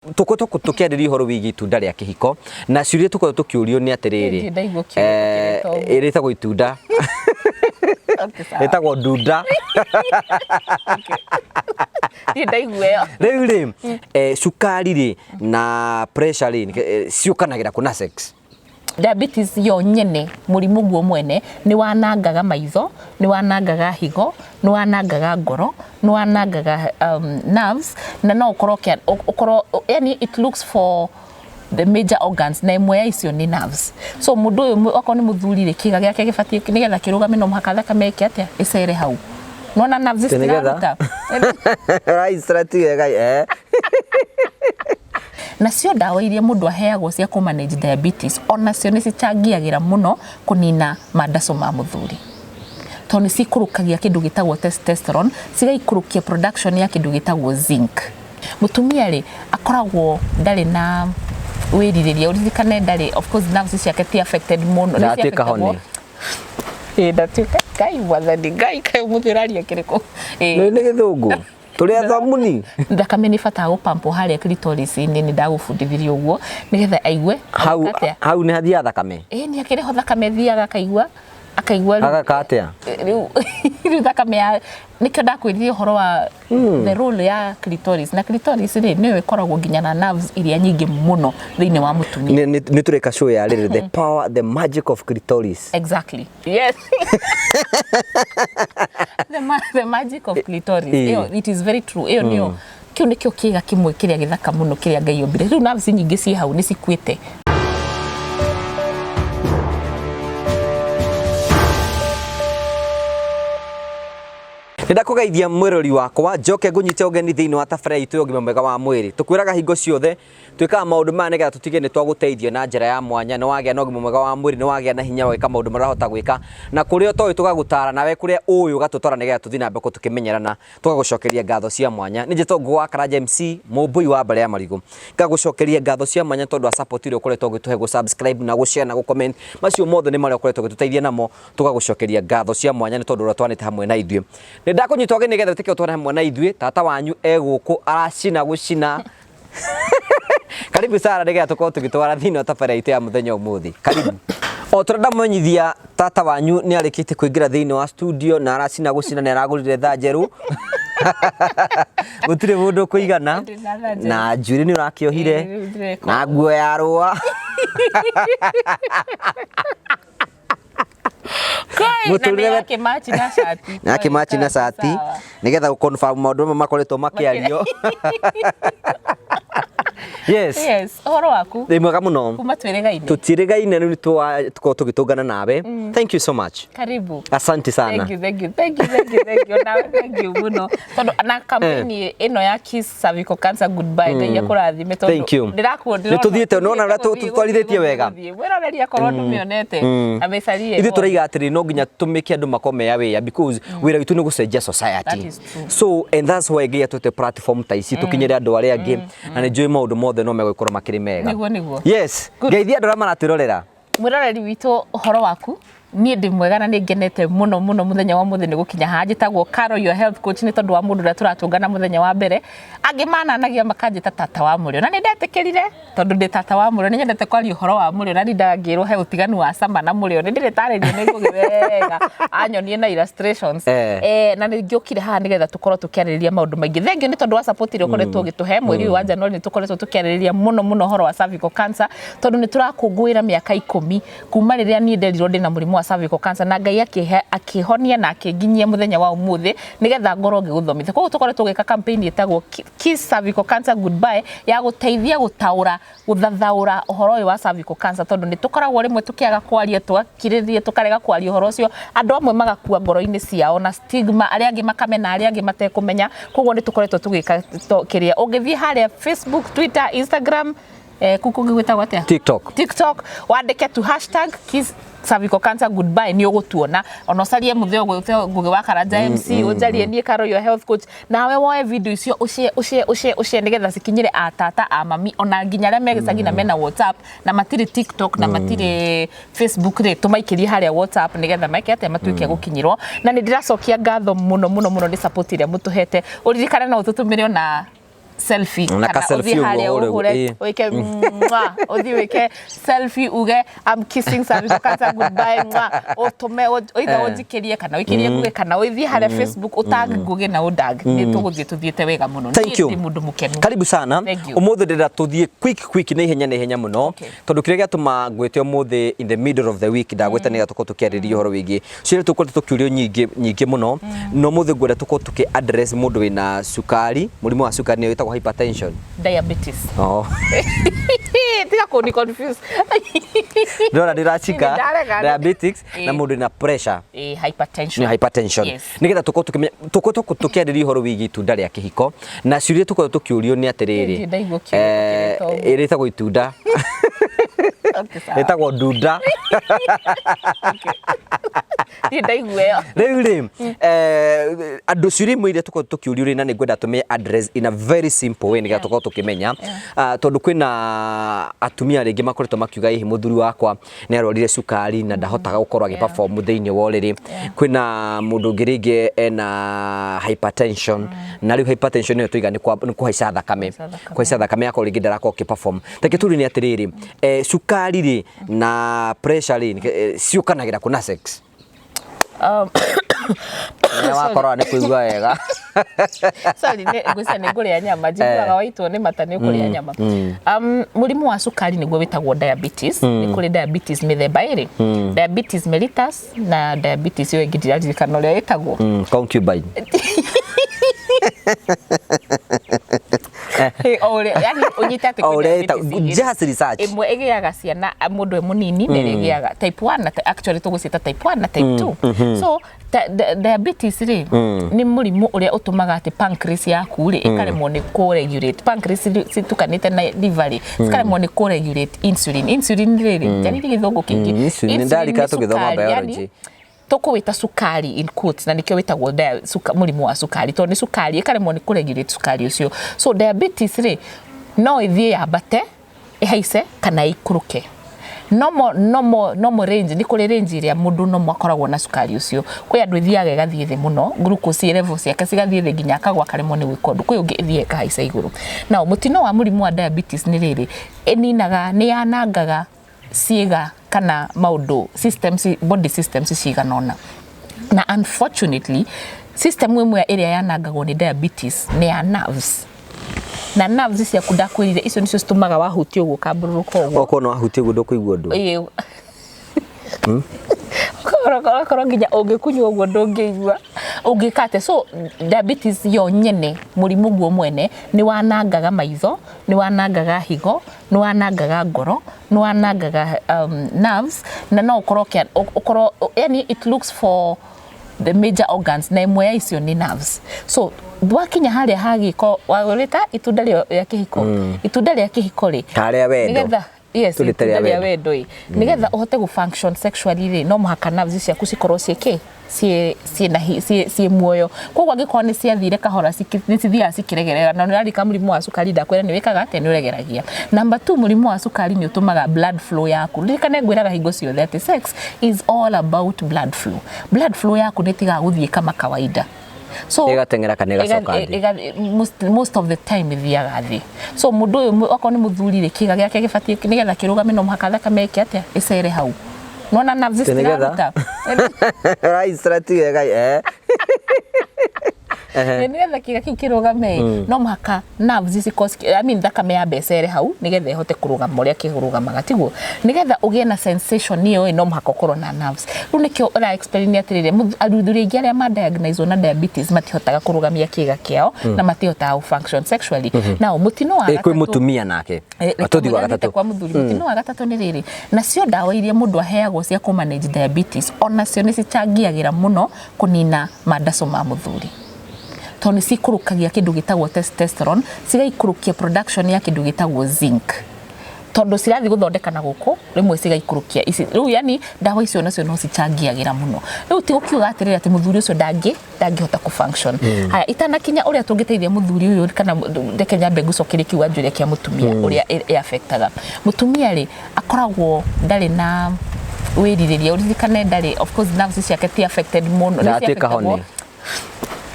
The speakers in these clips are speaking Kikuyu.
Tũkoretwo tũkĩarĩria ũhoro wĩgiĩ itunda rĩa kĩhiko na ciũria tũkoretwo tũkĩũrio nĩ atĩrĩrĩ. Ndirĩ ndaigua kiugo kĩrĩtwo ũguo. Rĩtagwo itunda. Okay, sawa. Rĩtagwo ndunda. Ndirĩ ndaigua ĩyo. Rĩu rĩ, cukari rĩ na pressure rĩ, ciũkanagĩra kũ na sex? Diabetes yo nyene, mũrimũ guo mwene, nĩ wanangaga maitho, nĩ wanangaga higo, nĩ wanangaga ngoro, nĩ wanangaga nerves, na no ũkorwo ũkorwo, yani it looks for the major organs, na ĩmwe ya icio nĩ nerves. So mũndũ ũyũ okorwo nĩ mũthuri rĩ, kĩga gĩake gĩbatiĩ nĩgetha kĩrũgame no mũhaka thakame ĩke atĩa? Ĩcere hau. Nĩwona nerves Atĩ nĩgetha? citiraruta. Right, ti wega, eh. Nacio ndawa iria mũndũ aheagwo cia kũ manage diabetes onacio nĩ cicangĩagĩra mũno kũnina mandaco ma mũthuri, tondũ nĩ cikũrũkagia kĩndũ gĩtagwo testosterone, cigaikũrũkia production ya kĩndũ gĩtagwo zinc. Mũtumia rĩ, akoragwo ndarĩ na wĩrirĩria, ũririkane ndarĩ, of course nerves ciake ti affected mũno. Ndatuĩka honi. Ĩĩ ndatuĩka, Ngai mwathani, Ngai kaĩ ũmũthĩ ũraria kĩrĩkũ? Nĩ gĩthũngũ. Tũrĩ athamuni. Thakame nĩ ĩbataraga gũpampwo harĩa clitoris-inĩ, nĩ ndagũbundithirie ũguo nĩgetha aigue Hau atĩa. Hau nĩ hathiaga thakame. Ĩĩ nĩ akĩrĩ ho thakame ĩthiaga akaigua akaigua rĩu- Agaka atĩa? Rĩu thakame ya nĩkĩo ndakwĩrire ũhoro wa the role ya clitoris, na clitoris rĩ nĩyo ĩkoragwo nginya na nerves iria nyingĩ mũno thĩinĩ wa mũtumia. Nĩ tũreka show ya rĩrĩ, the power, the magic of clitoris. Exactly. Yes. The magic of clitoris. Ĩyo, it is very true. Ĩyo nĩyo, kĩu nĩkĩo kĩga kĩmwe kĩrĩa gĩthaka mũno kĩrĩa Ngai ombire. Rĩu nerves nyingĩ ciĩ hau nĩ cikuĩte. Nĩndakũgeithia mwĩrori wakwa, njoke ngũnyite ũgeni thĩinĩ wa tabarĩra itũ ya ũgima mwega wa mwĩrĩ. Tũkwĩraga hingo ciothe twĩkaga maũndũ maya nĩgetha tũtige nĩ twagũteithia na njĩra ya mwanya, nĩ wagĩa na ũgima mwega wa mwĩrĩ, nĩ wagĩa na hinya wa gwĩka maũndũ marĩa ũrahota gwĩka, na kũrĩa ũtoĩ tũgagũtara, nawe kũrĩa ũĩ ũgatũtwara nĩgetha tũthiĩ na mbere tũkĩmenyerana, tũgagũcokeria ngatho cia mwanya. Nĩ njĩtwo Ngũgũ wa Karanja MC, mũmbũi wa mbarĩ ya marigũ. Ngagũcokeria ngatho cia mwanya tondũ wa support ĩrĩa ũkoretwo ũgĩtũhe gũ subscribe na gũ share na gũ comment, macio mothe nĩ marĩa ũkoretwo ũgĩtũteithia namo, tũgagũcokeria ngatho cia mwanya nĩ tondũ ũrĩa twanĩte hamwe na ithuĩ. Nĩ ndakũnyita ũgeni nĩgetha ũtĩke ũtwane hamwe na ithuĩ, tata wanyu e gũkũ aracina gũcina. Karibu Sara nĩgetha tũkorwo tũgĩtwara thĩinĩ wa tabarĩra itũ ya mũthenya ũmũthĩ. Karibu. O tũrĩa ndamũmenyithia tata wanyu nĩ arĩkĩtie kũingĩra thĩinĩ wa studio na aracina gũcina, nĩ aragũrire thaa njerũ. Gũtirĩ mũndũ ũkũigana. Ndĩ na thaa njerũ. Na njuĩrĩ nĩ ũrakĩohire. Ĩĩ, rĩu ndĩreka Na nguo ya rũa. Mũtũrĩre we kĩmachi na cati. Na kĩmachi na cati nĩgetha gũ confirm maũndũ mamwe makoretwo makĩario. Yes. Yes, ũhoro waku? Ndĩ mwega mũno. Kuma twĩrĩgaine. Tũtiĩrĩgaine rĩu tũkorwo tũgĩtũngana nawe. Thank you so much. Karibu. Asante sana. Thank you, thank you, thank you, thank you, thank you. Nawe thank you mũno. Tondũ na campaign ĩno ya Kiss Cervical Cancer Goodbye, Ngai akũrathime tondũ Thank you. ndĩrakuona. Nĩ tũthiĩte, nĩwona ũrĩa tũtwarithĩtie wega? Mwĩroreri akorwo ndũmĩonete, amĩcarie. Ithuĩ tũraiga atĩrĩ, no nginya tũmĩke andũ makorwo me aware because wĩra witũ nĩ gũcenjia society. That is true. So and that's why Ngai atũhete platform ta ici tũkinyĩre andũ arĩa angĩ, na nĩ njũĩ maũndũ mothe no megũkorwo makĩrĩ mega. Nĩguo, nĩguo. Yes. Good. Ngeithia andũ arĩa maratwĩrorera. Mwĩroreri witũ, ũhoro waku? Niĩ ndĩ mwega na nĩ ngenete mũno mũno mũthenya wa ũmũthĩ nĩ gũkinya haha. Njĩtagwo Carol, your health coach, nĩ tondũ wa mũndũ ũrĩa tũratũngana mũthenya wa mbere. Angĩ mananagia makanjĩta tata wa mũrĩo, na nĩ ndetĩkĩrire tondũ ndĩ tata wa mũrĩo, nĩ nyendete kwaria ũhoro wa mũrĩo na ndindaga ngĩrwo he ũtiganu wa cama na mũrĩo. Nĩ ndĩrĩtarĩrio nĩ Ngũgĩ wega anyonie na illustrations. Na nĩ ngĩũkire haha nĩgetha tũkorwo tũkĩarĩrĩria maũndũ maingĩ. Thengiũ nĩ tondũ wa support ĩrĩa ũkoretwo ũgĩtũhe mweri ũyũ wa January, nĩ tũkoretwo tũkĩarĩrĩria mũno mũno ũhoro wa cervical cancer, tondũ nĩ tũrakũngũĩra mĩaka 10 kuma rĩrĩa niĩ nderirwo ndĩna mũrimũ wa cervical cancer, na Ngai akĩhonia na akĩnginyia mũthenya wa ũmũthĩ nĩgetha ngorwo ngĩgũthomithia. Koguo tũkoretwo tũgĩka campaign ĩtagwo Kiss Cervical Cancer Goodbye ya gũteithia gũtaũra, gũthathaũra ũhoro ũyũ wa cervical cancer, tondũ nĩ tũkoragwo rĩmwe tũkĩaga kwaria, tũgakirĩrĩria, tũkarega kwaria ũhoro ũcio, andũ amwe magakua ngoro-inĩ ciao na stigma, arĩa angĩ makamena arĩa angĩ matekũmenya. Koguo nĩ tũkoretwo tũgĩka kĩrĩa, ũngĩthiĩ harĩa Facebook, Twitter, Instagram, kũu kũngĩ gwĩtagwo atĩa? TikTok. TikTok, wandĩke tu hashtag Kiss Cervical Cancer Goodbye nĩ ũgũtuona. Ona ũcarie mũthee Ngũgĩ wa Karanja MC, ũnjarie niĩ Carol your health coach, nawe woe video icio ũshare, ũshare, ũshare, ũshare nĩgetha cikinyĩre a tata, a mami, ona nginya arĩa me gĩcagi na mena WhatsApp na matirĩ TikTok na matirĩ Facebook rĩ, tũmaikĩrie harĩa WhatsApp nĩgetha meke atĩa, matuĩke a gũkinyĩrwo. Na nĩ ndĩracokia ngatho mũno mũno mũno nĩ support ĩrĩa mũtũhete. Ũririkane no ũtũtũmĩre ona Selfie. Na ka kana selfie ũthiĩ ũguo harĩa ũhũre ũguo, ũhũre ĩĩ. wĩke mwah, ũthiĩ wĩke selfie uge, "I'm kissing cervical cancer goodbye, mwah." Ũtũme either ũnjikĩrie kana ũikĩrie Ngugi kana ũthiĩ harĩa Facebook ũtag Ngugi na ũndag, nĩ tũgũthiĩ tũthiĩte wega mũno. Thank Niĩ you. ndĩ mũndũ mũkenu. Karibu sana. Thank you. Umuthi ndĩrenda tũthiĩ quick quick, nĩ ihenya, nĩ ihenya mũno, tondũ kĩrĩa gĩatũma ngwĩte ũmũthĩ in the middle of the week, ndagwĩta nĩgetha tũkorwo tũkĩarĩrĩria ũhoro wĩgiĩ ciũria tũkoretwo tũkĩũrio nyingĩ nyingĩ mũno. No ũmũthĩ ngwenda tũkorwo tũkĩ address mũndũ wĩna cukari, mũrimũ wa cukari nĩyo ĩtagwo hypertension. Diabetes. Oh. Tiga kũni confuse. Ndĩrona ndĩracika. Ndarega. Diabetics na mũndũ wĩna pressure. Hypertension. Nĩ hypertension. Yes. Nĩgetha tũkorwo tũkĩmenya, tũkorwo tũkĩarĩrĩria ũhoro wĩgiĩ itunda rĩa kĩhiko, na ciũria tũkorwo tũkĩũrio nĩ atĩrĩrĩ. Ndirĩ ndaigua kiugo kĩrĩtwo ũguo. Ĩrĩtagwo itunda. Okay, sawa. Ĩtagwo ndunda. Ndirĩ ndaigua ĩyo. Rĩu rĩ, andũ ciũria imwe iria tũkorwo tũkĩũrio rĩ, na nĩ ngwenda tũmĩ address in a very simple way nĩgetha tũkorwo tũkĩmenya. Ah, tondũ kwĩna atumia rĩngĩ makoretwo makiuga, hihi mũthuri wakwa nĩ arwarire cukari na ndahotaga gũkorwo agĩ perform thĩinĩ wa ũrĩrĩ. Kwĩna mũndũ ũngĩ rĩngĩ ena hypertension, na rĩu hypertension nĩyo tũiga nĩ kũhaica thakame. Kũhaica thakame. Kũhaica thakame yakorwo rĩngĩ ndarakorwo akĩ perform. Reke tũrie nĩ atĩrĩrĩ, cukari rĩ na pressure rĩ, ciũkanagĩra kũ na sex? Nĩ wakorwo nĩ kũigua wega. Sorry, ngwĩciria nĩ ngũrĩa nyama. Njiguaga waitwo nĩ mata nĩ ũkũrĩa nyama. Mũrimũ wa cukari nĩguo wĩtagwo diabetes. Nĩ kũrĩ diabetes mĩthemba ĩrĩ, diabetes mellitus na diabetes ĩyo ĩngĩ ndiraririkana ũrĩa ĩtagwo. Concubine. O ũrĩa yani ũnyite atĩ O kwĩ ũrĩa diabetes igĩrĩ. Just research. Ĩmwe ĩgĩaga ciana mũndũ e mũnini na ĩrĩa ĩgĩaga type 1 na actually tũgũciĩta type 1 na type 2. So diabetes rĩ, nĩ mũrimũ ũrĩa ũtũmaga atĩ pancreas yaku rĩ ĩkaremwo nĩ kũ-regulate. Pancreas citukanĩte na liver rĩ, cikaremwo nĩ kũ-regulate insulin. Insulin rĩrĩ, njarĩrie gĩthũngũ kĩingĩ. Insulin, ndarika nĩ tũgĩthoma cukari, biology. yani, tũkũwĩta cukari in quotes, na nĩkĩo wĩtagwo mũrimũ wa cukari, tondũ nĩ cukari ĩkaremwo nĩ kũregulate cukari ũcio. So diabetes rĩ, no ĩthiĩ yambate ĩhaice kana ĩikũrũke. Normal range, nĩ kũrĩ range ĩrĩa mũndũ normal akoragwo na cukari ũcio. Kwĩ andũ ĩthiaga ĩgathiĩ thĩ mũno, glucose level ciake cigathiĩ thĩ nginya akagwa akaremwo nĩ gwĩka ũndũ. Kwĩ ũngĩ ĩthiaga ĩkahaica igũrũ. Now mũtino wa mũrimũ wa diabetes nĩ rĩrĩ, ĩninaga, nĩ yanangaga ciĩga kana maũndũ, systems, body systems cigana ũna. Na unfortunately system ĩmwe ĩrĩa yanangagwo nĩ diabetes nĩ ya nerves. Na nerves ciaku, ndakwĩrire icio nĩcio citũmaga wahutia ũguo ũkambũrũrũka ũguo. Okorwo no wahutia ũguo ndũkũigua ũndũ. Ĩĩ. Ũkorwo nginya ũngĩkunywo ũguo ndũngĩigua ũngĩka atĩa. So diabetes yo nyene, mũrimũ guo mwene, nĩ wanangaga maitho, nĩ wanangaga higo, nĩ wanangaga ngoro, nĩ wanangaga nerves, na no ũkorwo ũkorwo yani it looks for the major organs, na ĩmwe ya icio nĩ nerves. So wakinya harĩa hagĩko wagũrĩta itunda rĩa kĩhiko, itunda rĩa kĩhiko rĩ, Karĩa wendo. nĩgetha, yes, Tũrĩte itunda rĩa rĩa wendo. wendo ĩ, nĩgetha ũhote gũ function sexually rĩ, no mũhaka nerves ciaku cikorwo ciĩ kĩ, ciĩ muoyo. Koguo angĩkorwo nĩ ciathire kahora, nĩ cithiaga cikĩregerera. Na nĩũrarika mũrimũ wa cukari, ndakwĩra nĩ wĩkaga atĩa? Nĩ ũregeragia. Number two, mũrimũ wa cukari nĩ ũtũmaga blood flow yaku, ririkane ngwĩraga hingo ciothe atĩ sex is all about blood flow. Blood flow yaku nĩ ĩtigaga gũthiĩ kama kawaida. So Ĩgateng'era kana ĩgacoka thĩ. Most of the time ĩthiaga thĩ. So mũndũ ũyũ okorwo nĩ mũthuri rĩ, kĩga gĩake gĩbatiĩ nĩgetha kĩrũgame no mũhaka thakame ĩke atĩa? Ĩcere hau. Nona nerves Atĩ nĩgetha? citiraruta. Raisra ti wega eh. Nĩgetha kĩga kĩu kĩrũgame no mũhaka nerves cikorwo I mean, thakame yambe ĩcere hau nĩgetha ĩhote kũrũgama ũrĩa kĩrũgamaga, tiguo? Nĩgetha ũgĩe na sensation ĩyo ĩ, no mũhaka ũkorwo na nerves. Rĩu nĩkĩo ũra explain atĩrĩrĩ, athuri aingĩ arĩa ma diagnosed na diabetes matihotaga kũrũgamia kĩga kĩao na matihotaga gũ function sexually. Now mũtino wa Ĩ, kwĩ gatatũ. Mũtumia nake. Reke Tũthiĩ wa mũthiĩ gatatũ. kwa mũthuri. Mũtino wa gatatũ nĩ rĩrĩ, nacio ndawa iria mũndũ aheagwo cia kũ manage diabetes onacio nĩ cicangĩagĩra mũno kũnina mandaco ma mũthuri, tondũ nĩ cikũrũkagia kĩndũ gĩtagwo testosterone, cigaikũrũkia production ya kĩndũ gĩtagwo zinc, tondũ cirathiĩ gũthondeka na gũkũ rĩmwe cigaikũrũkia ici. Rĩu yani ndawa icio nacio no cicangĩagĩra mũno. Rĩu ti gũkiuga atĩrĩrĩ atĩ mũthuri ũcio ndangĩhota kũ function. Haya, itanakinya ũrĩa tũngĩteithia mũthuri ũyũ, kana reke nyambe ngũcokerie kiuga njũria kĩa mũtumia, ũrĩa ĩ affectaga mũtumia rĩ, akoragwo ndarĩ na wĩrirĩria. Ũririkane ndarĩ, of course nerves ciake ti affected mũno. Nĩ Ndatuĩka ciaffectagwo. Honi.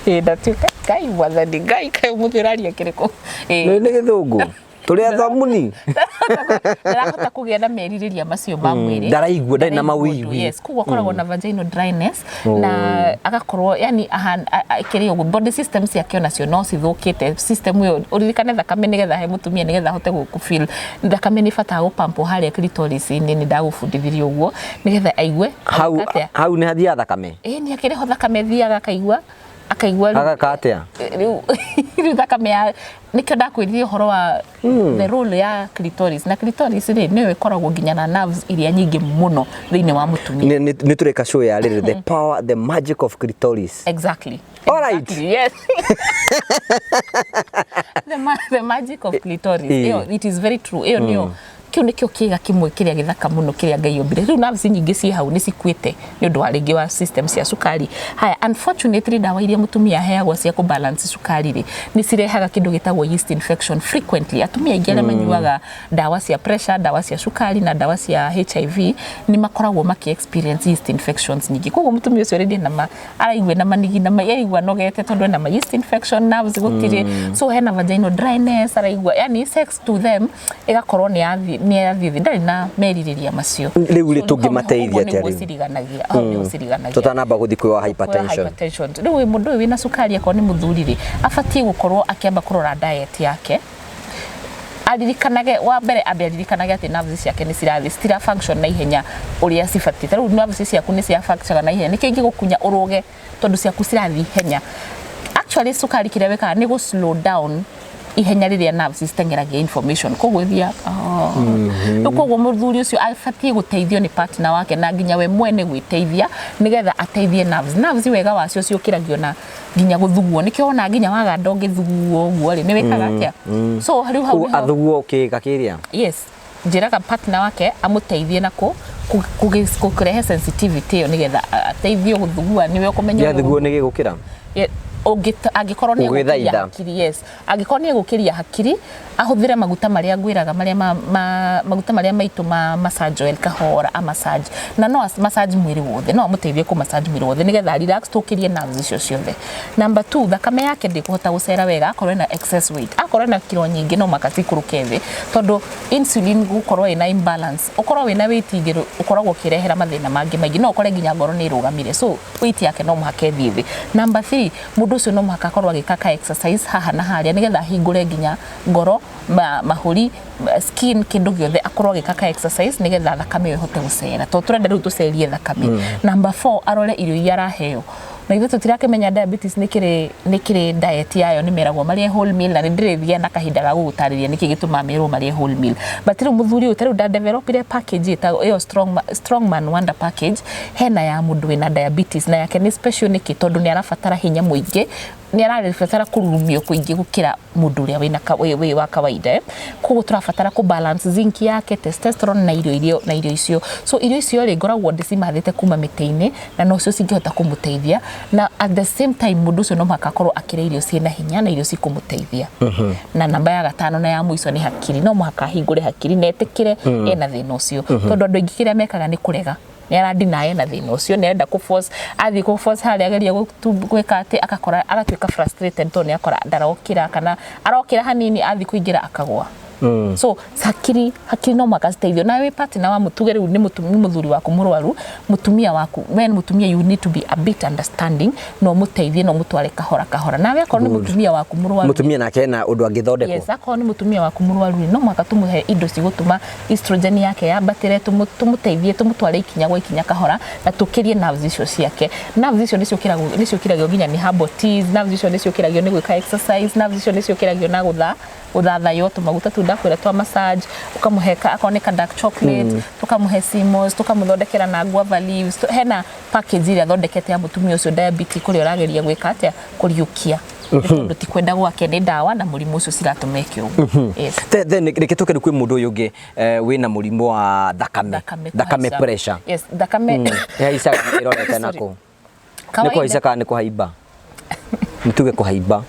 Ĩĩ, ndatuĩka Ngai mwathani Ngai kaĩ ũmũthĩ ũraria kĩrĩkũ? Ĩĩ. Nĩ gĩthũngũ. Tũrĩ athamuni. Ndarahota kũgĩa na merirĩria macio ma mwĩrĩ. Ndaraigua, ndarĩ na Ndaraigua ũndũ, mawĩigwi. Yes, koguo akoragwo na vaginal dryness na agakorwo yani kĩrĩ ũguo body system ciake onacio no cithũkĩte. System ĩyo ũririkane thakame nĩgetha he mũtumia nĩgetha ahote gũ feel thakame nĩ ĩbataraga gũpampwo harĩa clitoris-inĩ, nĩ ndagũbundithirie ũguo nĩgetha aigue Hau agĩka atĩa. hau nĩ hathiaga thakame. Ĩĩ nĩ akĩrĩ ho thakame ĩthiaga akaigua akaigua rĩu- Agaka atĩa? Rĩu thakame ya nĩkĩo ndakwĩrire ũhoro wa the role ya clitoris, na clitoris rĩ nĩyo ĩkoragwo nginya na nerves iria nyingĩ mũno thĩinĩ wa mũtumia. Nĩ tũreka show ya rĩrĩ, the power, the magic of clitoris. Exactly. All right. Exactly, yes. The magic of clitoris. Ĩyo, it is very true. Ĩyo nĩyo kĩu nĩkĩo kĩga kĩmwe kĩrĩa gĩthaka mũno kĩrĩa Ngai ombire. Rĩu nerves nyingĩ ciĩ hau nĩ cikuĩte nĩ ũndũ wa rĩngĩ wa system cia cukari. Haya, unfortunately ndawa iria mũtumia aheagwo cia kũ balance cukari rĩ, nĩ cirehaga kĩndũ gĩtagwo yeast infection frequently. Atumia aingĩ arĩa manyuaga ndawa cia pressure, ndawa cia cukari na ndawa cia HIV nĩ makoragwo makĩ experience yeast infections nyingĩ. Koguo mũtumia ũcio rĩngĩ na araigua na manigi na araigua anogete tondũ ena ma yeast infection, nerves gũtirĩ, so hena vaginal dryness, araigua yani sex to them ĩgakorwo nĩ yathi thĩ, ndarĩ na merirĩria macio. Rĩu rĩ tũngĩmateithia atĩa rĩu? Ciriganagia hau nĩho ciriganagia. Tũtanamba gũthiĩ kwĩ wa hypertension. Hypertension. Rĩu mũndũ ũyũ wĩna cukari akorwo nĩ mũthuri rĩ, abatiĩ gũkorwo akĩamba kũrora diet yake, aririkanage wa mbere ambe aririkanage atĩ nerves ciake nĩ cirathiĩ citira function na ihenya ũrĩa cibatiĩ. Ta rĩu nerves ciaku nĩ cia function na ihenya, nĩkĩo ingĩgũkunya ũrũge tondũ ciaku cirathiĩ ihenya. Actually cukari kĩrĩa wĩkaga nĩ gũ slow down ihenya rĩrĩa nerves citeng'eragia information, koguo ĩthiaga rĩu. Koguo mũthuri ũcio abatiĩ gũteithio nĩ partner wake na nginya we mwene gwĩteithia nĩgetha ateithie nerves. Nerves wega wacio ciũkĩragio na nginya gũthuguo, nĩkĩo wona nginya waganda ũngĩthuguo ũguo rĩ nĩ wĩkaga atĩa. So rĩu hau Koguo nĩho athuguo kĩga kĩrĩa. Yes, njĩraga partner wake amũteithie na kũrehe sensitivity ĩyo nĩgetha ateithio gũthugua, nĩwe ũkũmenya ũrĩa Gĩathuguo nĩ gĩgũkĩra. Angĩkorwo nĩ egũkĩria Ũgĩthaitha. hakiri, yes, angĩkorwo nĩ egũkĩria hakiri ahũthĩre maguta marĩa ngwĩraga marĩa maguta marĩa maitũ ma massage oil kahora a massage, na no massage mwĩrĩ wothe, no amũteithie kũ massage mwĩrĩ wothe nĩgetha relax tũkĩrie nerves icio ciothe. Number 2, thakame yake ndĩkũhota gũcera wega akorwo ena excess weight, akorwo ena kiro nyingĩ no mũhaka cikũrũke thĩ, tondũ insulin gũkorwo ĩna imbalance, ũkorwo wĩna weight igĩrĩ ũkoragwo ũkĩrehera mathĩna mangĩ maingĩ, no ũkore nginya ngoro nĩ ĩrũgamire, so weight yake no mũhaka ĩthiĩ thĩ. Number 3, mũndũ ũcio no mũhaka akorwo agĩka ka exercise haha na harĩa nĩgetha ahingũre nginya ngoro, mahũri, skin, kĩndũ gĩothe akorwo agĩka ka exercise nĩgetha thakame ĩyo ĩhote gũcera, tondũ tũrenda rĩu tũcerie thakame. Number 4, arore irio iria araheo. Na ithuĩ tũtirakĩmenya diabetes nĩ kĩrĩ diet yayo, nĩ meragwo marĩe whole meal, na nĩ ndĩrĩthiaga na kahinda ga gũgũtarĩria nĩkĩ gĩtũmaga merwo marĩe whole meal. But rĩu mũthuri ũyũ ta rĩu nda developire package ĩtagwo ĩyo strong man wonder package, hena ya mũndũ wĩna diabetes na yake nĩ special. Nĩkĩ? Tondũ nĩ arabatara hinya mũingĩ, nĩ arabatara kũrurumio kũingĩ gũkĩra mũndũ ũrĩa wĩna wĩ wa kawaida. Koguo tũrabatara kũ balance zinc yake, testosterone na irio iria na irio icio. So irio icio rĩ ngoragwo ndĩcimathĩte kuma mĩtĩ-inĩ na nocio cingĩhota kũmũteithia, na at the same time mũndũ ũcio no mũhaka akorwo akĩrĩa irio ciĩna hinya na irio cikũmũteithia. Na namba ya gatano na ya mũico nĩ hakiri, no mũhaka ahingũre hakiri na etĩkĩre ena thĩna ũcio, tondũ andũ aingĩ kĩrĩa mekaga nĩ kũrega, nĩ aradeny ena thĩna ũcio, nĩ arenda kũ force, athiĩ kũ force harĩa ageria gwĩka atĩ akakora agatuĩka frustrated tondũ nĩ akora ndarokĩra kana arokĩra hanini athiĩ kũingĩra akagwa. So hakiri no mũhaka citeithio. Na wĩ partner wa mũtuge rĩu nĩ mũthuri waku mũrwaru, mũtumia waku, we nĩ mũtumia, you need to be a bit understanding na ũmũteithie na ũmũtware kahora kahora. Nawe akorwo nĩ mũtumia waku mũrwaru, Mũtumia nake ena ũndũ angĩthondekwo. Yes, akorwo nĩ mũtumia waku mũrwaru rĩ, no mũhaka tũmũhe indo cigũtũma estrogen yake yambatĩre, tũmũteithie, tũmũtware ikinya gwa ikinya kahora na tũkĩrie nerves icio ciake. Nerves icio nĩciũkĩragio nginya nĩ herbal teas, nerves icio nĩciũkĩragio nĩ gwĩka exercise, nerves icio nĩciũkĩragio na gũthathaywo tũmaguta tũu ndakwĩra twa massage, ũkamũhe akorwo nĩ ka dark chocolate, tũkamũhe sea moss, tũkamũthondekera na guava leaves. Hena package ĩrĩa thondekete ya mũtumia ũcio diabetic ũrĩa ũrageria gwĩka atĩa kũriũkia, nĩ tondũ ti kwenda gwake, nĩ ndawa na mũrimũ ũcio ciratũma eke ũguo. Yes. Then reke tũke rĩu kwĩ mũndũ ũyũ ũngĩ wĩna mũrimũ wa thakame. Thakame Thakame kũhaica. pressure. Yes, thakame. Ĩhaicaga ĩrorete Sorry. nakũ? Nĩ Kawaida. kũhaica kana nĩ kũhaimba? Nĩ tuge kũhaimba.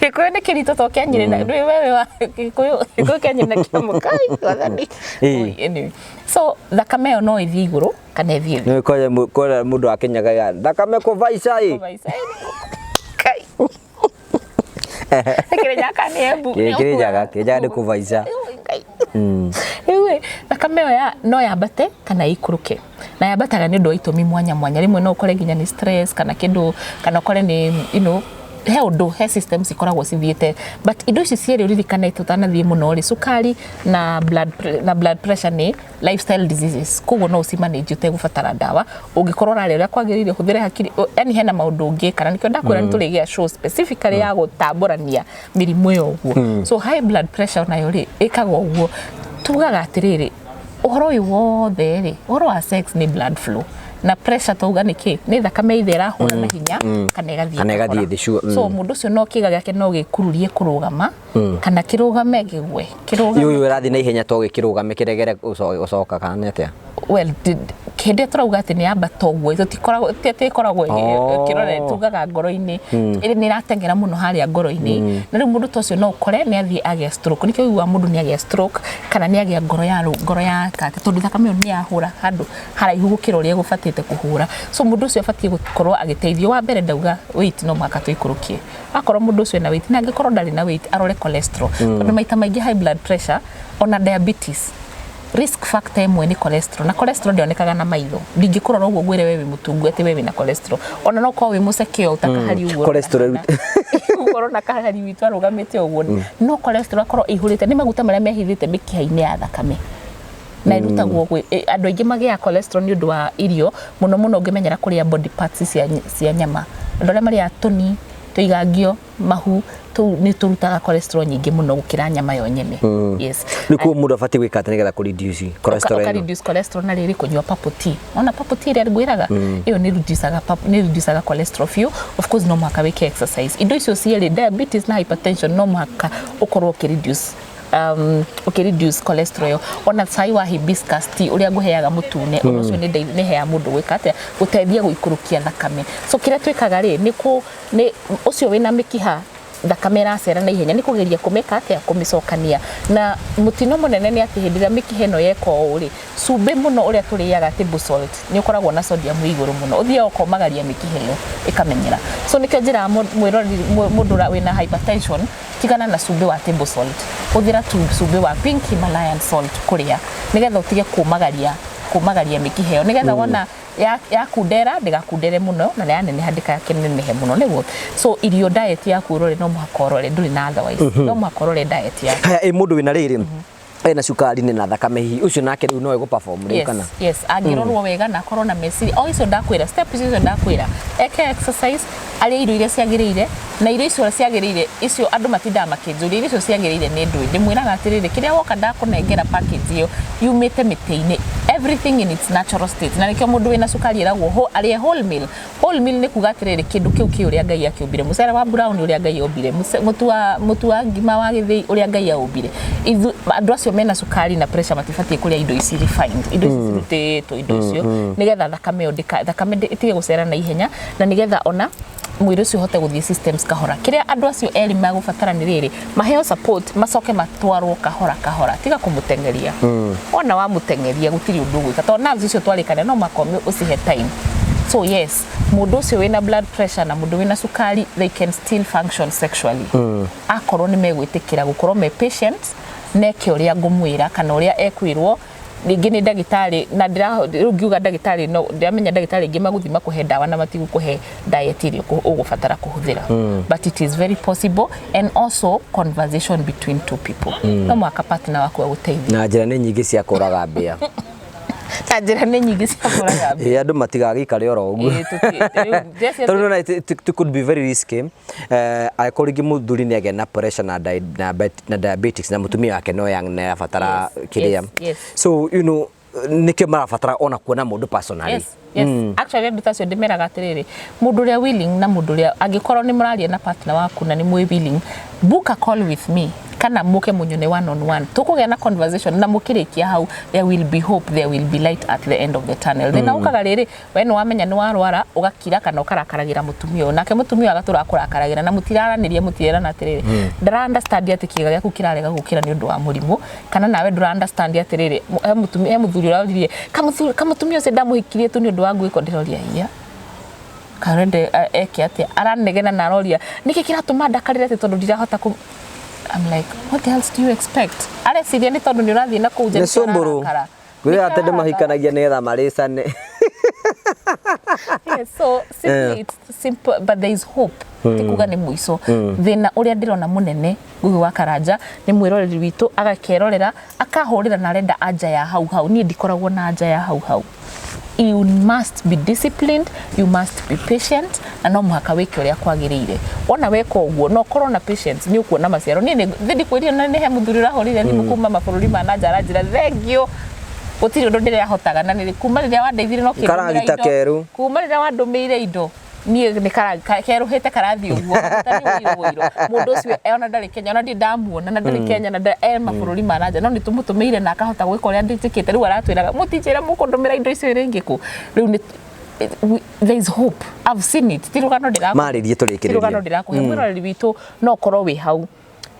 Gĩkũyũ nĩ kĩritũ to kĩa Nyĩrĩ na ndũĩ wewe wa Gĩkũyũ, Gĩkũyũ kĩa Nyĩrĩ na kĩa Mũkai, wathani. Oi, anyway. So thakame ĩyo no ĩthiĩ igũrũ kana ĩthiĩ thĩ. Nĩ kwenda mũndũ akinyaga thakame kũvaica ĩ. Kũvaica, ĩ, Kai. Kĩrĩnyaga kana nĩ Embu? Kĩrĩnyaga, Kĩrĩnyaga nĩ kũvaica. Ngai. Rĩu ĩ, thakame ĩyo no yambate kana ĩikũrũke, na yambataga nĩ ũndũ wa itũmi mwanya mwanya. Rĩmwe no ũkore nginya nĩ stress kana kĩndũ, kana ũkore nĩ he ũndũ, he systems ikoragwo cithiĩte. But indo ici cierĩ ũririkane tũtanathiĩ mũno rĩ, cukari na blood pressure nĩ lifestyle diseases, koguo no ũcimanage ũtegũbatara ndawa ũngĩkorwo ũrarĩa ũrĩa kwagĩrĩire, ũhũthĩre hakiri, yani hena maũndũ ũngĩka, na nĩkĩo ndakwĩra nĩ tũrĩgĩa show specifically ya gũtambũrania mĩrimũ ĩyo ũguo. So high blood pressure nayo rĩ, ĩkaga ũguo. Tugaga atĩrĩrĩ, ũhoro ũyũ wothe rĩ, ũhoro wa sex nĩ blood flow na pressure, twauga nĩ kĩ? Nĩ thakame ithe ĩrahũra na hinya kana ĩgathiĩ Kana ĩgathiĩ kahora. thĩ, sure. So mũndũ ũcio no kĩga gĩake no gĩkururie kũrũgama kana kĩrũgame kĩgwe, kĩrũgame. Yũyũ ĩrathiĩ na ihenya to gĩkĩrũgame kĩregere gũcoka kana nĩ atĩa? Well, hĩndĩ ĩrĩa tũrauga atĩ nĩ yambata ũguo, tũtikoragwo ti atĩ ĩkoragwo ĩkĩrore, tugaga ngoro-inĩ ĩrĩ nĩ ĩrateng'era mũno harĩa ngoro-inĩ, na rĩu mũndũ ta ũcio no ũkore nĩ athiĩ agĩa stroke. Nĩkĩo ũiguaga mũndũ nĩ agĩa stroke kana nĩ agĩa ngoro ya ngoro ya kati, tondũ thakame ĩyo nĩ yahũra handũ haraihu gũkĩra ũrĩa ĩgũbatĩte kũhũra. So mũndũ ũcio abatiĩ gũkorwo agĩteithio. Wa mbere ndauga weight no mũhaka tũikũrũkie, akorwo mũndũ ũcio ena weight, na angĩkorwo ndarĩ na weight arore cholesterol, tondũ maita maingĩ high blood pressure ona diabetes, risk factor ĩmwe nĩ cholesterol, na cholesterol ndĩonekaga na maitho. Ndingĩkũrora ũguo ngwĩre we wĩ mũtungu atĩ we wĩna cholesterol, ona no ũkorwo wĩ mũceke o ta kahari ũguo. Cholesterol. Ũkorwo na kahari witũ arũgamĩte ũguo, no cholesterol akorwo ĩihũrĩte nĩ maguta marĩa mehithĩte mĩkiha-inĩ ya thakame na ĩrutagwo gwĩ andũ aingĩ magĩaga cholesterol nĩ ũndũ wa irio, mũno mũno ũngĩmenyera kũrĩa body parts cia nyama. Andũ arĩa marĩaga tũni, tũigangio, mahu, tũu nĩ tũrutaga cholesterol nyingĩ mũno gũkĩra nyama yo nyene, yes. Nĩ kuo mũndũ abatiĩ gwĩka atĩ nĩgetha kũ reduce cholesterol Ũka ĩno? Reduce cholesterol na rĩrĩ, kũnyua purple tea. Ona purple tea ĩrĩa ngwĩraga ĩyo nĩ reducaga cholesterol biũ. Of course no mũhaka wĩke exercise. Indo icio cierĩ, diabetes na hypertension, no mũhaka ũkorwo ũkĩ reduce cholesterol ĩyo. Ona cai wa hibiscus tea ũrĩa ngũheaga mũtune, ũndũ ũcio nĩ heaga mũndũ gwĩka atĩa? Gũteithia gũikũrũkia thakame. So kĩrĩa twĩkaga rĩ, nĩ kũ nĩ ũcio wĩna mĩkiha thakame ĩracera na ihenya, nĩ kũgeria kũmĩka atĩa? Kũmĩcokania. Na mũtino mũnene nĩ atĩ hĩndĩ ĩrĩa mĩkiha ĩno yeka ũũ rĩ, cumbĩ mũno ũrĩa tũrĩaga, table salt, nĩ ũkoragwo na sodium ĩ igũrũ mũno, ũthiaga ũkomagaria mĩkiha ĩyo ĩkamenyera. So nĩkĩo njĩraga mwĩroreri, mũndũ wĩna hypertension, tigana na cumbĩ wa table salt, hũthĩra tu cumbĩ wa pink Himalayan salt kũrĩa, nĩgetha ũtige kũmagaria mĩkiha ĩyo, nĩgetha wona yakundera ndĩgakundere mũno na yaneneha ndĩkanenehe mũno, nĩguo. So irio, diet yaku ũrore, no mũhaka ũrore, ndũrĩ na otherwise, no mũhaka ũrore diet yaku. Haya, ĩ mũndũ wĩna rĩrĩ, ena cukari na thakame hihi, ũcio nake rĩu no egũ perform rĩu kana? Yes, angĩrorwo wega na akorwo na meciria o icio ndakwĩra, steps icio ndakwĩra, eke exercise, arĩe irio iria ciagĩrĩire, na irio icio ciagĩrĩire icio andũ matindaga makĩnjũria irio icio ciagĩrĩire nĩ ndũĩ. Ndĩmwĩraga atĩrĩrĩ, kĩrĩa woka ndakũnengera package ĩyo yumĩte mĩtĩ-inĩ, everything in its natural state. Na nĩkĩo mũndũ wĩna cukari ĩragwo arĩe whole meal. Whole meal nĩ kuga atĩrĩrĩ, kĩndũ kĩu kĩ ũrĩa Ngai akĩũmbire, mũcere wa brown ũrĩa Ngai ombire, mũtu wa ngima wa gĩthĩi ũrĩa Ngai aũmbire. Andũ acio mena cukari na pressure matibatiĩ kũrĩa indo ici refined, indo ici cirutĩtwo, indo icio, nĩgetha thakame ĩyo thakame ĩtige gũcera na ihenya, na nĩgetha ona mwĩrĩ ũcio ũhote gũthiĩ systems kahora. Kĩrĩa andũ acio erĩ megũbatara nĩ rĩrĩ, maheo support, macoke matwarwo kahora kahora, tiga kũmũteng'eria. Wona wamũteng'eria gũtirĩ ũndũ ũgwĩka, tondũ nerves icio twarĩkania no mũhaka ũcihe time. So yes, mũndũ ũcio wĩna blood pressure na mũndũ wĩna cukari, they can still function sexually akorwo nĩ megwĩtĩkĩra gũkorwo me patient, neke ũrĩa ngũmwĩra kana ũrĩa ekwĩrwo rĩngĩ nĩ ndagĩtarĩ. Na rĩu ngiuga ndagĩtarĩ, no ndĩramenya ndagĩtarĩ ingĩ magũthiĩ makũhe ndawa na matigũkũhe diet ĩrĩa ũgũbatara kũhũthĩra, but it is very possible, and also conversation between two people, no mũhaka partner waku agũteithie. Na njĩra nĩ nyingĩ cia kũraga mbĩa. Na njĩra nĩ nyingĩ cia kũraga mbĩa. Ĩ andũ matigagĩikare oro ũguo. Ĩ, rĩu njĩra Tondũ nĩwona it could be very risky, angĩkorwo rĩngĩ mũthuri nĩ agĩa na pressure na diabetics na mũtumia wake no young na arabatara kĩrĩa. So nĩkĩo marabatara ona kuona mũndũ personally. Yes. Actually andũ ta acio ndĩmeraga atĩrĩrĩ, mũndũ ũrĩa willing na mũndũ ũrĩa angĩkorwo nĩ mũraria na partner waku na nĩ mwĩ willing, book a call with me. Kana muke munyone one on one, tukugĩa na conversation na mukirikia hau, there will be hope, there will be light at the end of the tunnel. Thina ukaga riri, we nĩ wamenya nĩ warwara, ũgakira kana ũkarakaragĩra mũtumia ũyũ, nake mũtumia ũyũ agatũra akũrakaragĩra na mũtiraranĩria, mũtirerana atĩrĩrĩ, ndara understand atĩ kĩga gĩaku kĩrarega gũkĩra nĩ ũndũ wa mũrimũ, kana nawe ndũra understand atĩrĩrĩ, he mũtumia, he mũthuri ũroririe kamũtumia ũcio ndamũhikirie tu nĩ ũndũ wa gwĩko. Ndĩroria iya karende eke atĩa, aranegena na aroria nĩkĩ kĩratũma ndakarĩre atĩ tondũ ndirahota kũ. I'm like, what else do you expect? Areciria nĩ tondũ nĩ ũrathiĩ na kũu nja. Nĩ nĩkĩo cũmbũrũ. ararakara. Kwĩra Nĩkĩo atĩ andũ ararakara. mahikanagia nĩgetha marĩcane. Yes, so simply, it's simple, but there is hope. Ti kuga nĩ mũico. Thĩna ũrĩa ndĩrona mũnene, Ngugi wa Karanja, nĩ mwĩroreri witũ agakerorera akahũrĩra na arenda anja ya hau hau. Niĩ ndikoragwo na anja ya hau hau. You must be disciplined, you must be patient, na no mũhaka wĩke ũrĩa kwagĩrĩire. Wona weka ũguo no ũkorwo na patience, nĩ ũkuona maciaro. Niĩ nĩ ndikwĩrire na nĩ he mũthuri ũrahũrire thimũ kuma mabũrũri ma na nja, aranjĩra thengiũ, gũtirĩ ũndũ ndĩrahotaga na nĩ kuma rĩrĩa wandeithirie no kĩndũmĩra Karagita indo. kerũ. Kuma rĩrĩa wandũmĩire indo, niĩ nĩ kerũhĩte karathiĩ ũguo ta nĩ ũiro ũiro. Mũndũ ũcio ona ndarĩ Kenya, ona ndirĩ ndamuona, na ndarĩ Kenya na e mabũrũri ma na nja, no nĩ tũmũtũmĩire na akahota gwĩka ũrĩa ndĩtĩkĩte. Rĩu aratwĩraga mũtinjĩra mũkũndũmĩra indo icio rĩngĩ kũ. Rĩu nĩ there is hope, I've seen it. Ti rũgano ndĩrakũhe. Marĩrie. Ti rũgano Tũrĩkĩrĩrie. ndĩrakũhe. Mwĩroreri witũ, no ũkorwo wĩ hau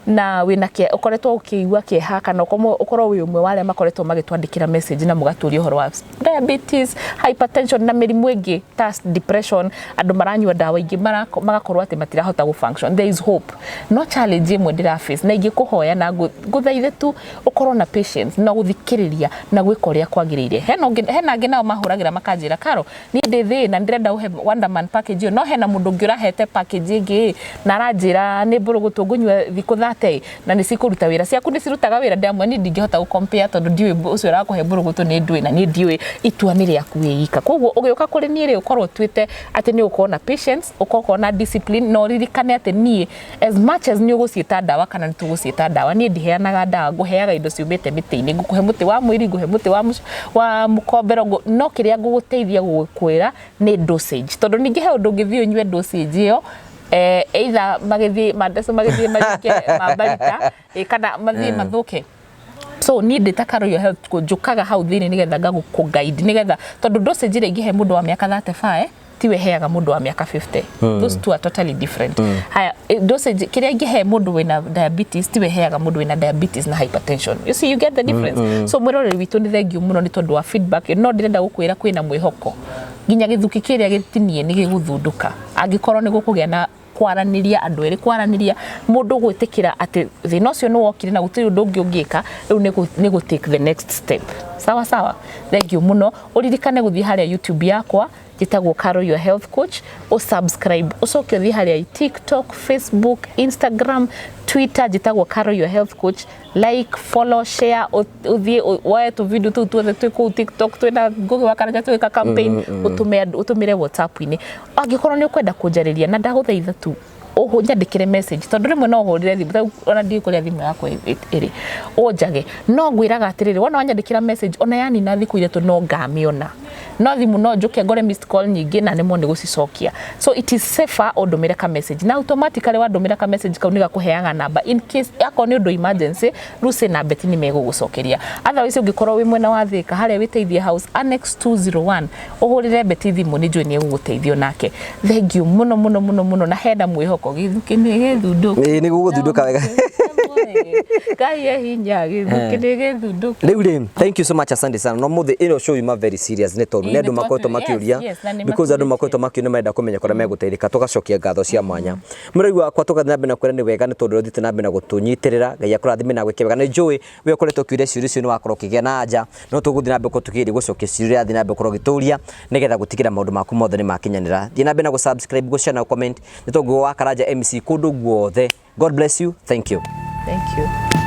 na wĩna ke ũkoretwo ũkĩigua kĩeha, kana ũkorwo wĩ ũmwe wa arĩa makoretwo magĩtwandĩkĩra message na mũgatũria ũhoro wa diabetes, hypertension na mĩrimũ ĩngĩ ta depression, andũ maranyua ndawa ingĩ magakorwo atĩ matirahota gũ function. There is hope, no challenge ĩmwe ndĩra face na ingĩkũhoya na ngũthaithe tu ũkorwo na patience na gũthikĩrĩria na gwĩka ũrĩa kwagĩrĩire. Hena angĩ nao mahũragĩra makanjĩra, "Karo, niĩ ndĩ thĩna, ndĩrenda ũhe Wonderman package ĩyo, no hena mũndũ ũngĩ ũrahete package ĩngĩ na aranjĩra nĩ mbũrũgũtũ ngũnyua thikũ 30 na nĩ cikũruta wĩra. Ciaku nĩ cirutaga wĩra?" Ndamwe niĩ ndingĩhota gũ compare tondũ ndiũĩ ũcio ũrakũhe mbũrũgũtũ nĩ ndũĩ na niĩ ndiũĩ. Itua nĩ rĩaku wĩ ika. Koguo ũgĩũka kũrĩ niĩ rĩ, ũkorwo ũtuĩte atĩ nĩ ũgũkorwo na patience, ũkorwo na discipline, na ũririkane atĩ niĩ, as much as nĩ ũgũciĩta ndawa kana nĩ tũgũciĩta ndawa, niĩ ndiheanaga ndawa, ngũheaga indo ciumĩte mĩtĩ-inĩ. Ngũkũhe mũtĩ wa mwĩri, ngũhe mũtĩ wa mũkombero, no kĩrĩa ngũgũteithia gũgũkwĩra nĩ dosage, tondũ ningĩ he ũndũ ũngĩthiĩ ũnyue dosage ĩyo, either magĩthiĩ mandeco, magĩthiĩ maringe mambarita, kana mathiĩ mathũke. So niĩ ndĩ ta Carol Your Health Coach, njũkaga hau thĩinĩ nĩgetha ngagũkũ guide, nĩgetha tondũ dosage ĩrĩa ingĩhe mũndũ wa mĩaka 35 tiwe heaga mũndũ wa mĩaka 50. Those two are totally different. Haya, dosage kĩrĩa ingĩhe mũndũ wĩna diabetes tiwe heaga mũndũ wĩna diabetes na hypertension. You see, you get the difference? So mwĩroreri witũ, nĩ thengiũ mũno nĩ tondũ wa feedback, no ndĩrenda gũkwĩra kwĩna mwĩhoko. Nginya gĩthuki kĩrĩa gĩtinie nĩ gĩgũthundũka angĩkorwo nĩ gũkũgĩa na kwaranĩria, andũ erĩ kwaranĩria, mũndũ gwĩtĩkĩra atĩ thĩna ũcio nĩ wokire na gũtirĩ ũndũ ũngĩ ũngĩka. Rĩu nĩ gũ take the next step. Sawa sawa, thank you mũno. Ũririkane gũthiĩ harĩa YouTube yakwa, njĩtagwo Carol Your Health Coach, ũsubscribe, ũcoke ũthiĩ harĩa TikTok, Facebook, Instagram, Twitter, njĩtagwo Carol Your Health Coach. Like, follow, share, ũthiĩ woe tũ video tũu tuothe twĩ kũu TikTok twĩna Ngugi wa Karanja twĩka campaign, ũtũme ũtũmĩre WhatsApp-inĩ angĩkorwo nĩ ũkwenda kũnjarĩria. Na ndagũthaitha tu nyandĩkĩre message, tondũ rĩmwe no ũhũrĩre thimũ tarĩu ona ndiũĩ kũrĩa thimũ yakwa ĩrĩ ũnjage. No ngwĩraga atĩrĩrĩ, wona wanyandĩkĩra message, ona yanina thikũ 3 no ngamĩona, no thimũ no njũke ngore missed call nyingĩ na nemwo nĩ gũcicokia. So it is safer ũndũmĩre ka message, na automatically wandũmĩra ka message kau nĩ gakũheaga namba in case akorwo nĩ ũndũ emergency. Lucy na Betty nĩ megũgũcokeria. Otherwise, ũngĩkorwo wĩ mwena wa Thika, harĩa wĩteithie House Annex 201, ũhũrĩre Betty thimũ, nĩ njũĩ nĩ egũgũteithio nake. Thank you mũno mũno mũno mũno, na hena mwĩhoko, gĩthukĩ nĩ gĩthundũku. Ĩĩ, nĩ gũgũthundũka wega. Ngai e hinya, gĩthukĩ nĩ gĩthundũku. Rĩu rĩ, thank you so much, asante sana. No mũthĩ ĩno show yuma very serious nĩ tondũ Ĩĩ, nĩ andũ nĩ makoretwo makĩũria, yes, na nĩ because andũ matũrĩtie. makoretwo makĩũria, nĩ marenda kũmenya kũrĩa megũteithĩka. Tũgacokia ngatho cia mwanya mũrĩi wakwa, tũgathiĩ na mbere na kwĩra nĩ wega nĩ tondũ ũthiĩte na mbere na gũtũnyitĩrĩra. Ngai akũrathime na gwĩke wega. Nĩ njũĩ we ũkoretwo ũkĩũria ciũria icio, nĩ wakorwo ũkĩgĩa na anja, no tũgũthiĩ na mbere gũkorwo tũkĩgeria gũcokia ciũria iria ũrathiĩ na mbere gũkorwo ũgĩtũria, nĩgetha gũtigĩra maũndũ maku mothe nĩ makinyanĩra. Thiĩ na mbere na gũ-subscribe, gũ-share na gũ-comment. Nĩ tondũ wa Karanja MC kũndũ guothe. God bless you, thank you. Thank you.